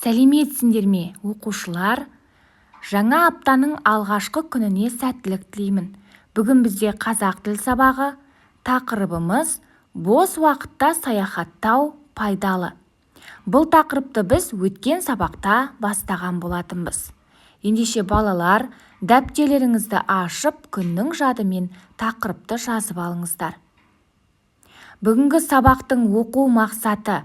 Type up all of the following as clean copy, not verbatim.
Сәлеметсіңдер ме, оқушылар? Жаңа аптаның алғашқы күніне сәттілік тілеймін. Бүгін бізде қазақ тіл сабағы. Тақырыбымыз: бос уақытта саяхаттау пайдалы. Бұл тақырыпты біз өткен сабақта бастаған болатынбыз. Ендеше, балалар, дәптерлеріңізді ашып, күннің жадымен тақырыпты жазып алыңыздар. Бүгінгі сабақтың оқу мақсаты: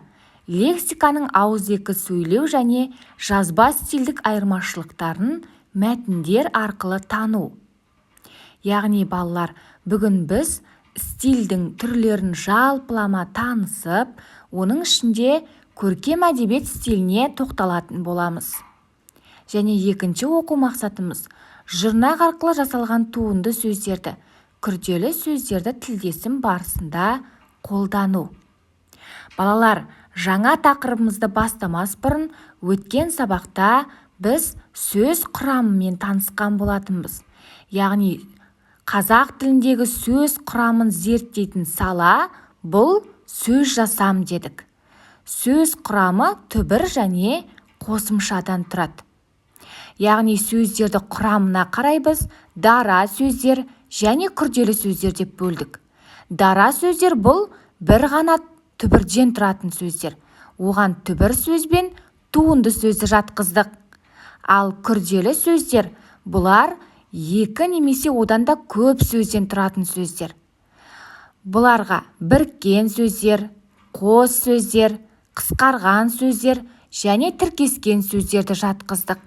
лексиканың ауызекі сөйлеу және жазба стильдік айырмашылықтарын мәтіндер арқылы тану. Яғни, балалар, бүгін біз стильдің түрлерін жалпылама танысып, оның ішінде көркем әдебиет стиліне тоқталатын боламыз. Және екінші оқу мақсатымыз: жұрнақ арқылы жасалған туынды сөздерді, күрделі сөздерді тілдесім барысында қолдану. Балалар, жаңа тақырыбымызды бастамас бұрын өткен сабақта біз сөз құрамымен танысқан болатынбыз. Яғни қазақ тіліндегі сөз құрамын зерттейтін сала бұл сөз жасам дедік. Сөз құрамы түбір және қосымшадан тұрады. Яғни сөздерді құрамына қарай біз дара сөздер және күрделі сөздер деп бөлдік. Дара сөздер – бұл бір ғана түбірден тұратын сөздер. Оған түбір сөз бен туынды сөзді жатқыздық. Ал күрделі сөздер – бұлар екі немесе одан да көп сөзден тұратын сөздер. Бұларға біріккен сөздер, қос сөздер, қысқарған сөздер және тіркескен сөздерді жатқыздық.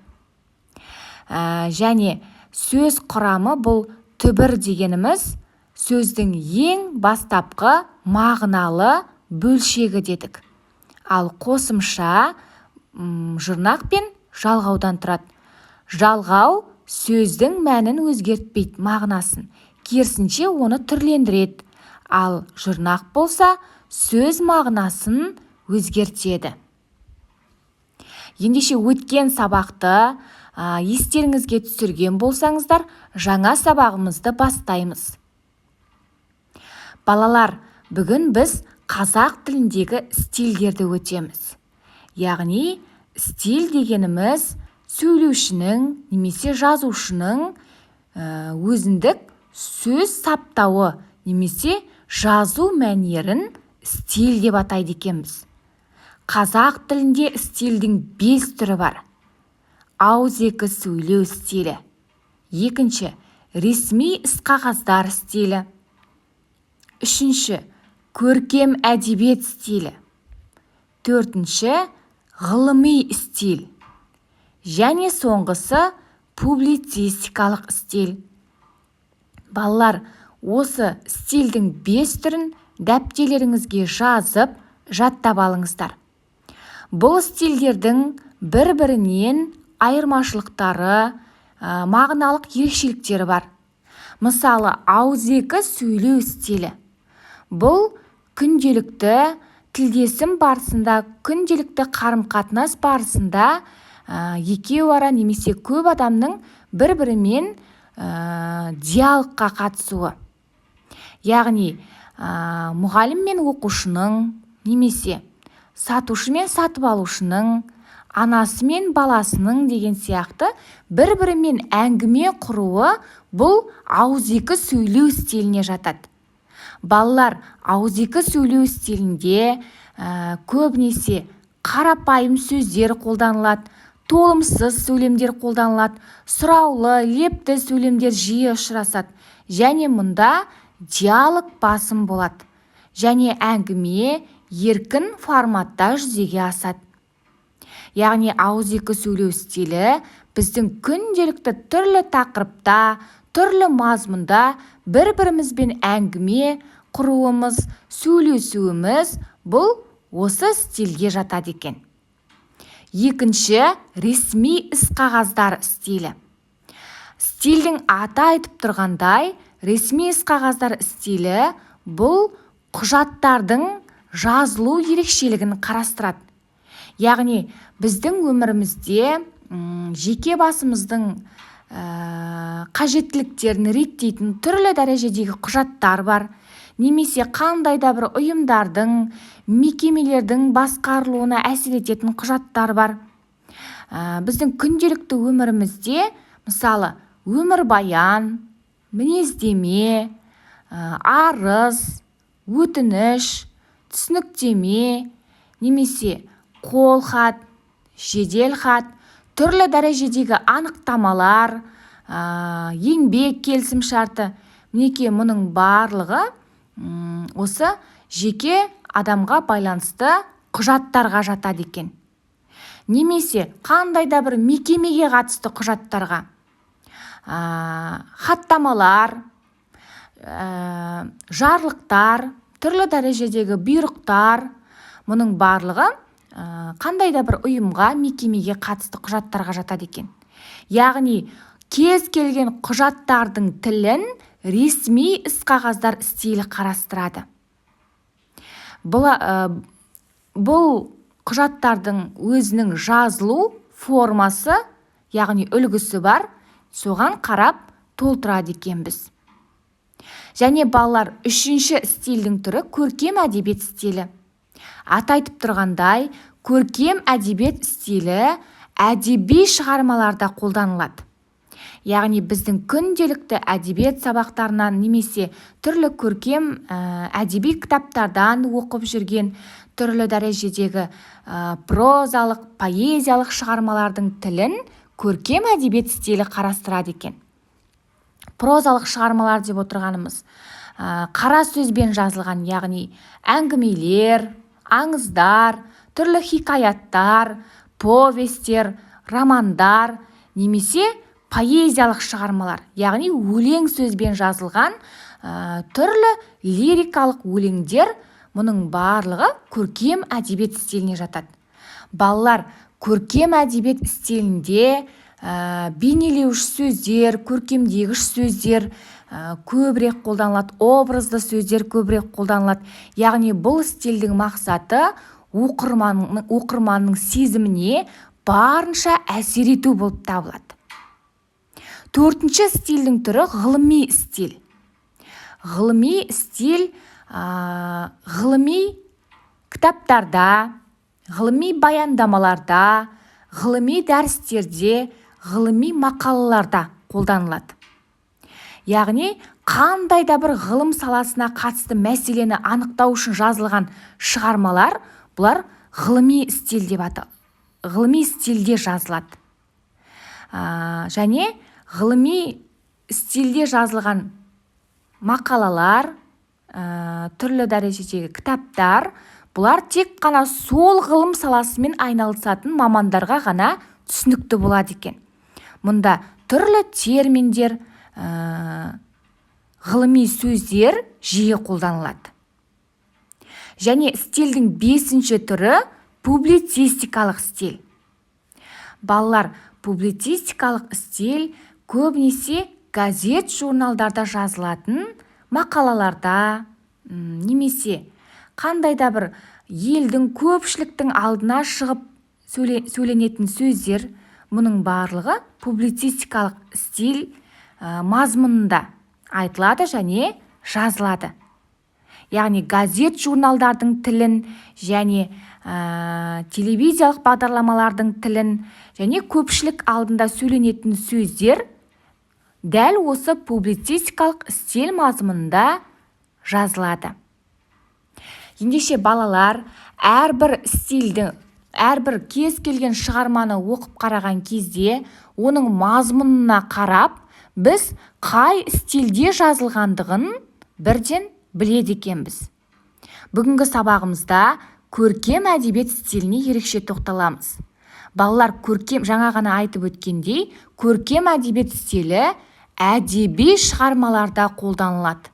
Және сөз құрамы – бұл түбір дегеніміз сөздің ең бастапқы мағыналы бөлшегі дедік. Ал қосымша жұрнақ пен жалғаудан тұрады. Жалғау сөздің мәнін өзгертпейді, мағынасын, керісінше, оны түрлендіреді. Ал жұрнақ болса, сөз мағынасын өзгертеді. Ендеше, өткен сабақты естеріңізге түсірген болсаңыздар, жаңа сабағымызды бастаймыз. Балалар, бүгін біз қазақ тіліндегі стильдерді өтеміз. Яғни стиль дегеніміз сөйлеушінің немесе жазушының өзіндік сөз саптауы немесе жазу мәнерін стиль деп атайды екенбіз. Қазақ тілінде стильдің бес түрі бар: ауызекі сөйлеу стилі, екінші – ресми іс-қағаздар стилі, үшінші – көркем әдебиет стилі, төртінші – ғылыми стиль және соңғысы – публицистикалық стиль. Балалар, осы стильдің бес түрін дәптерлеріңізге жазып, жаттап алыңыздар. Бұл стильдердің бір-бірінен айырмашылықтары, мағыналық ерекшеліктері бар. Мысалы, ауызекі сөйлеу стилі – бұл күнделікті тілдесім барысында, күнделікті қарым-қатынас барысында екеу ара немесе көп адамның бір-бірімен диалогқа қатысуы. Яғни мұғалім мен оқушының немесе сатушы мен сатып алушының, анасы мен баласының деген сияқты бір-бірімен әңгіме құруы – бұл ауызекі сөйлеу стиліне жатады. Балалар, ауызекі сөйлеу стилінде көбінесе қарапайым сөздер қолданылады, толымсыз сөйлемдер қолданылады, сұраулы, лепті сөйлемдер жиі ұшырасады және мұнда диалог басым болады және әңгіме еркін форматта жүзеге асады. Яғни ауызекі сөйлеу стилі біздің күнделікті түрлі тақырыпта, түрлі мазмұнда бір-бірімізбен әңгіме құруымыз, сөйлесуіміз – бұл осы стильге жатады екен. Екінші – ресми іс-қағаздар стилі. Стильдің аты айтып тұрғандай, ресми іс-қағаздар стилі – бұл құжаттардың жазылу ерекшелігін қарастырады. Яғни біздің өмірімізде жеке басымыздың қажеттіліктерін реттейтін түрлі дәрежедегі құжаттар бар немесе қандай да бір ұйымдардың, мекемелердің басқарылуына әсер ететін құжаттар бар. Біздің күнделікті өмірімізде, мысалы, өмірбаян, мінездеме, арыз, өтініш, түсініктеме немесе қолхат, жеделхат, түрлі дәрежедегі анықтамалар, еңбек келісімшарты, мінекей, мұның барлығы осы жеке адамға байланысты құжаттарға жатады екен. Немесе қандай да бір мекемеге қатысты құжаттарға, хаттамалар, жарлықтар, түрлі дәрежедегі бұйрықтар, мұның барлығы қандай да бір ұйымға, мекемеге қатысты құжаттарға жатады екен. Яғни кез келген құжаттардың тілін ресми іс-қағаздар стилі қарастырады. Бұл құжаттардың өзінің жазылу формасы, яғни үлгісі бар, соған қарап толтырады екенбіз. Және, балалар, үшінші стильдің түрі – көркем әдебиет стилі. Аты айтып тұрғандай, көркем әдебиет стилі әдеби шығармаларда қолданылады. Яғни біздің күнделікті әдебиет сабақтарынан немесе түрлі көркем әдеби кітаптардан оқып жүрген түрлі дәрежедегі прозалық, поэзиялық шығармалардың тілін көркем әдебиет стилі қарастырады екен. Прозалық шығармалар деп отырғанымыз қара сөзбен жазылған, яғни әңгімелер, аңыздар, түрлі хикаяттар, повестер, романдар немесе поэзиялық шығармалар, яғни өлең сөзбен жазылған түрлі лирикалық өлеңдер, мұның барлығы көркем әдебиет стиліне жатады. Балалар, көркем әдебиет стилінде бейнелеуіш сөздер, көркемдегіш сөздер көбірек қолданылады, образды сөздер көбірек қолданылады. Яғни бұл стильдің мақсаты оқырманның сезіміне барынша әсер ету болып табылады. Төртінші стильдің түрі – ғылыми стиль. Ғылыми стиль ғылыми кітаптарда, ғылыми баяндамаларда, ғылыми дәрістерде, ғылыми мақалаларда қолданылады. Яғни қандай да бір ғылым саласына қатысты мәселені анықтау үшін жазылған шығармалар, бұлар ғылыми стиль деп аты, ғылыми стильде жазылады. Және ғылыми стильде жазылған мақалалар, түрлі дәрежедегі кітаптар, бұлар тек қана сол ғылым саласымен айналысатын мамандарға ғана түсінікті болады екен. Мұнда түрлі терминдер, ғылыми сөздер жиі қолданылады. Және стильдің бесінші түрі – публицистикалық стиль. Балалар, публицистикалық стиль көбінесе газет, журналдарда жазылатын мақалаларда немесе қандай да бір елдің, көпшіліктің алдына шығып сөйленетін сөздер, мұның барлығы публицистикалық стиль мазмұнында айтылады және жазылады. Яғни газет, журналдардың тілін және телевизиялық бағдарламалардың тілін және көпшілік алдында сөйленетін сөздер дәл осы публицистикалық стиль мазмұнында жазылады. Ендеше, балалар, әрбір стильдің, әрбір кез келген шығарманы оқып қараған кезде, оның мазмұнына қарап, біз қай стильде жазылғандығын бірден біледі екенбіз. Бүгінгі сабағымызда көркем әдебиет стиліне ерекше тоқталамыз. Балалар, көркем, жаңа ғана айтып өткендей, көркем әдебиет стилі әдеби шығармаларда қолданылады.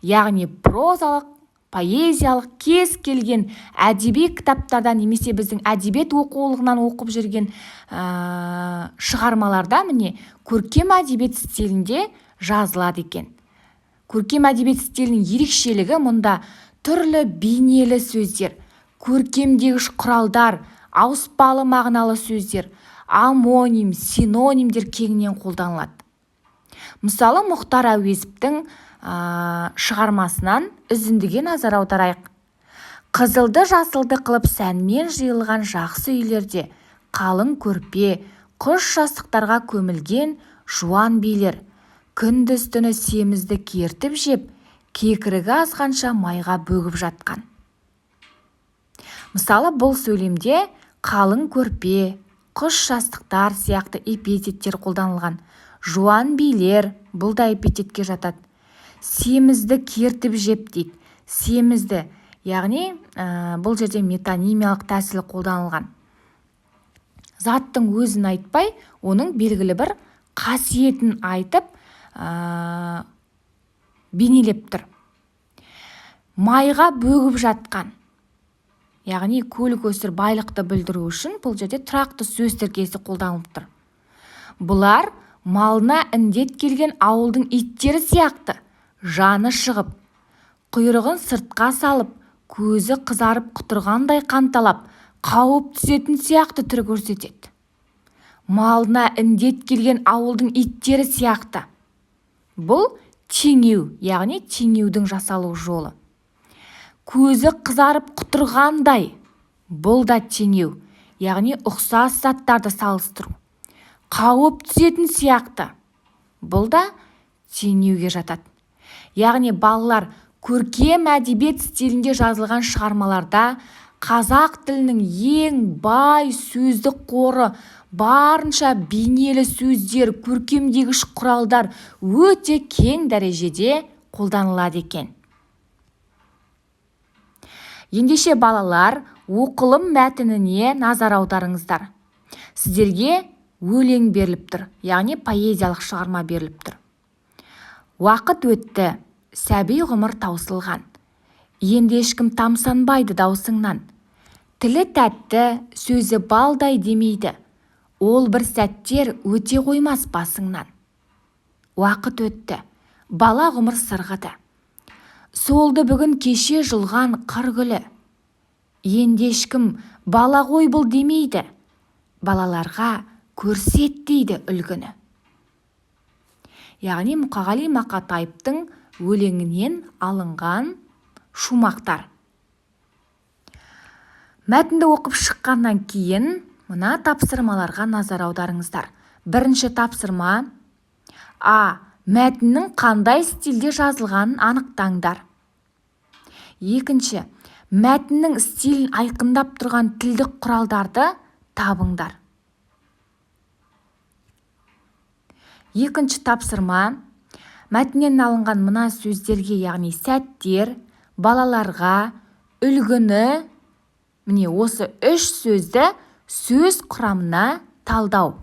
Яғни прозалық, поэзиялық кез келген әдеби кітаптарда немесе біздің әдебиет оқулығынан оқып жүрген шығармаларда, міне, көркем әдебиет стилінде жазылады екен. Көркем әдебиет стилінің ерекшелігі: мұнда түрлі бейнелі сөздер, көркемдегіш құралдар, ауыспалы мағыналы сөздер, омоним, синонимдер кеңінен қолданылады. Мысалы, Мұхтар Әуезовтің шығармасынан үзіндіге назар аударайық. Қызылды, жасылды қылып сәнмен жиылған жақсы үйлерде Қалың көрпе, құс жастықтарға көмілген жуан билер күндіз-түні семізді кертіп жеп, кекірігі азғанша майға бөгіп жатқан. Мысалы, бұл сөйлемде қалың көрпе, құс жастықтар сияқты эпитеттер қолданылған. Жуан билер, бұл да эпитетке жатады. Семізді кертіп жеп дейді. Семізді, яғни бұл жерде метонимиялық тәсіл қолданылған. Заттың өзін айтпай, оның белгілі бір қасиетін айтып, бейнелеп тұр. Майға бөгіп жатқан, яғни көл-көсір байлықты білдіру үшін бұл жерде тұрақты сөз тіркесі қолданылып тұр. Бұлар малына індет келген ауылдың иттері сияқты жаны шығып, құйрығын сыртқа салып, көзі қызарып құтырғандай қанталап, қауіп түсетін сияқты түр көрсетеді. Малына індет келген ауылдың иттері сияқты. Бұл теңеу, яғни теңеудің жасалу жолы. Көзі қызарып құтырғандай, бұл да теңеу, яғни ұқсас заттарды салыстыру. Қауіп түсетін сияқты, бұл да теңеуге жатады. Яғни балалар, көркем әдебиет стилінде жазылған шығармаларда қазақ тілінің ең бай сөздік қоры, барынша бейнелі сөздер, көркемдегіш құралдар өте кең дәрежеде қолданылады екен. Ендеше, балалар, оқылым мәтініне назар аударыңыздар. Сіздерге өлең беріліп тұр, яғни поэзиялық шығарма беріліп тұр. Уақыт өтті, сәби ғұмыр таусылған. Енді ешкім тамсанбайды даусыңнан. Тілі тәтті, сөзі балдай демейді. Ол бір сәттер өте қоймас басыңнан. Уақыт өтті, бала ғұмыр сырғыды. Солды бүгін кеше жұлған қыр гүлі. Енді ешкім бала ғой бұл демейді. Балаларға көрсет дейді үлгіні. Яғни Мұқағали Мақатаевтың өлеңінен алынған шумақтар. Мәтінді оқып шыққаннан кейін мына тапсырмаларға назар аударыңыздар. Бірінші тапсырма: А. Мәтіннің қандай стильде жазылғанын анықтаңдар. Екінші, мәтіннің стилін айқындап тұрған тілдік құралдарды табыңдар. Екінші тапсырма: мәтіннен алынған мына сөздерге, яғни сәттер, балаларға, үлгіні, міне осы үш сөзді сөз құрамына талдау.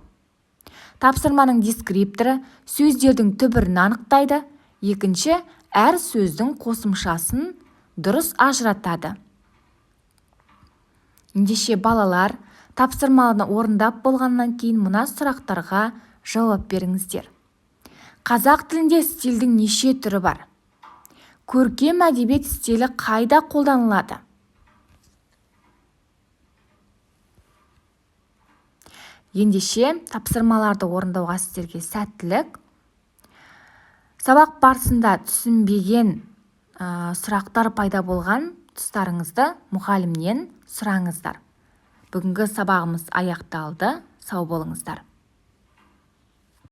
Тапсырманың дескрипторы сөздердің түбірін анықтайды. Екінші, әр сөздің қосымшасын дұрыс ажыратады. Ендеше, балалар, тапсырманы орындап болғаннан кейін мына сұрақтарға жауап беріңіздер. Қазақ тілінде стильдің неше түрі бар? Көркем әдебиет стилі қайда қолданылады? Ендеше, тапсырмаларды орындауға сіздерге сәттілік. Сабақ барысында түсінбеген сұрақтар пайда болған тұстарыңызды мұғалімнен сұраңыздар. Бүгінгі сабағымыз аяқталды. Сау болыңыздар.